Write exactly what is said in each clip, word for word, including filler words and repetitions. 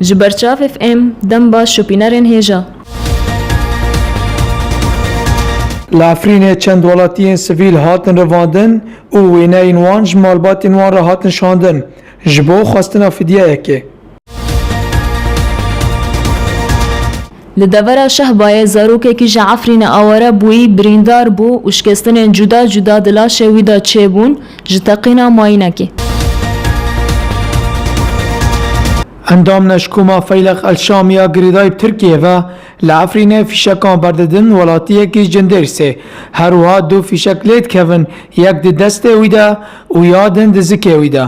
Ji Berçav F M, dem baş şopînerên hêja. Li Efrînê çend welatiyên sivîl hatin revandin û wêneyên wan ji malbatên wan re hatin şandin, ji bo xwestina fidyeyekê. Li devera Şehbayê zarokekî ji Efrînê aware bûyî birîndar bû û şikestinên cuda cuda di laşê wî de çêbûn, ji teqîna mayînekê. Endam neşkoma Feyleq El Şam ya girêdayî bi Tirkiyê ve li Efrînê fîşekan berdidin welatiyekî Cindêrsê. Her wiha du fîşek lê dikevin, yek di destê wî de û ya din di zikê wî de.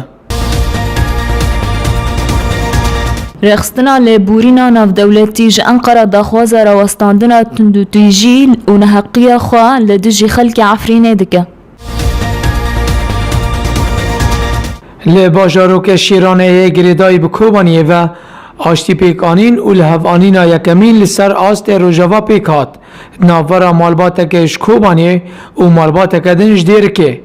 Rêxistina Lêborîna Navdewletî ji Enqera daxwaza rawestandina tundûtîjî û neheqiya xwe li dijî xelkê Efrînê dike. Li bajarokê Şêranê yê girêdayî bi Kobaniyê ve aştî pêk anîn û lihevanîna yekemîn li ser astê Rojava pêk hat. Di navbera malbateke ji Kobaniyê û malbateke din ji Dêrikê.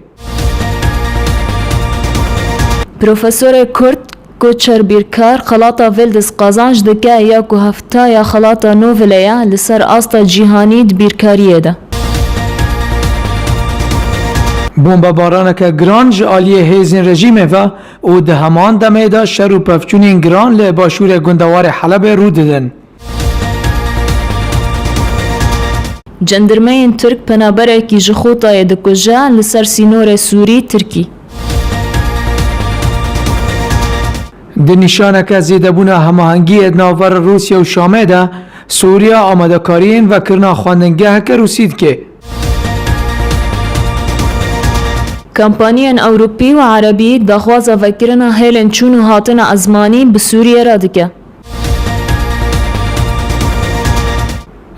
Profesorê Kurd Koçer Bîrkar xelata Wildis qazanc dike ya ku heftaya xelata Nobelê ye li ser asta cîhanî di bîrkariyê de. Bombebaraneke giran ji aliyê hêzên rejîmê ve û di heman demê de şer û pevçûnên giran li başûrê gundewarê Helebê rû didin. Cendirmeyên Tirk penaberekî ji Xotayê dikuje li ser sînorê Sûrî-Tirkî. Di nîşaneke zêdebûna hemahengiyê di navbera Rûsya û Şamê de, Sûriya amadekariyên vekirina xwendingeheke Rûsî dike. Kampaniyên Ewropî û Erebî daxwaza vekirina hêlên çûn û hatina ezmanî bi Sûriyê re dike.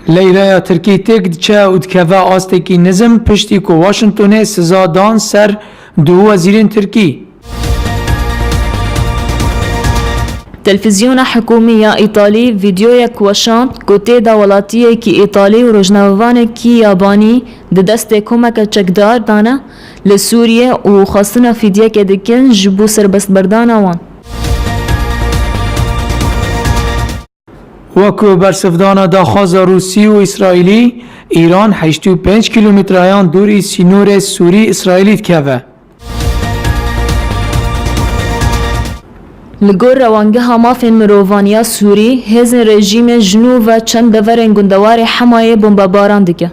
Leyreya Tirkî têk diçe û dikeve astekî nizm piştî ku Washingtonê siza dan ser du wezîrên Tirkî. Televîzyona hikûmî ya Îtalî vîdeoyek weşand ku tê de welatiyekî Îtalî û rojnamevanekî yabanî di destê komeke çekdar de ne li Sûriyê û xwestina fîdyekê dikin ji bo serbestberdana wan. Wek ku bersivdana daxwaza Rûsî û Îsraîlî, Îran heştê û pênc kîlometreyan dûrî sînorê Sûrî-Îsraîlî dikeve. Li gor Rewangeha Mafên Mirovan ya Sûrî, hêzên rejîmê ji nû ve çend deverên gundewarê Hemayê bombebaran dike.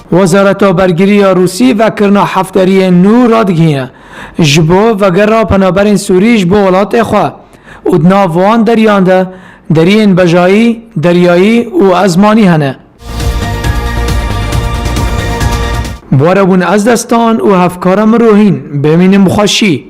Wezareta Bergirî ya Rûsî vekirina heft deriyên nû radigihîne, ji bo vegera penaberên Sûrî ji bo welatê xwe û di nav wan deriyan de deriyên bejayî, deryayî û ezmanî hene. Bi we re bûn ez Destan û hevkara min Rohîn, bimînin bi xweşî.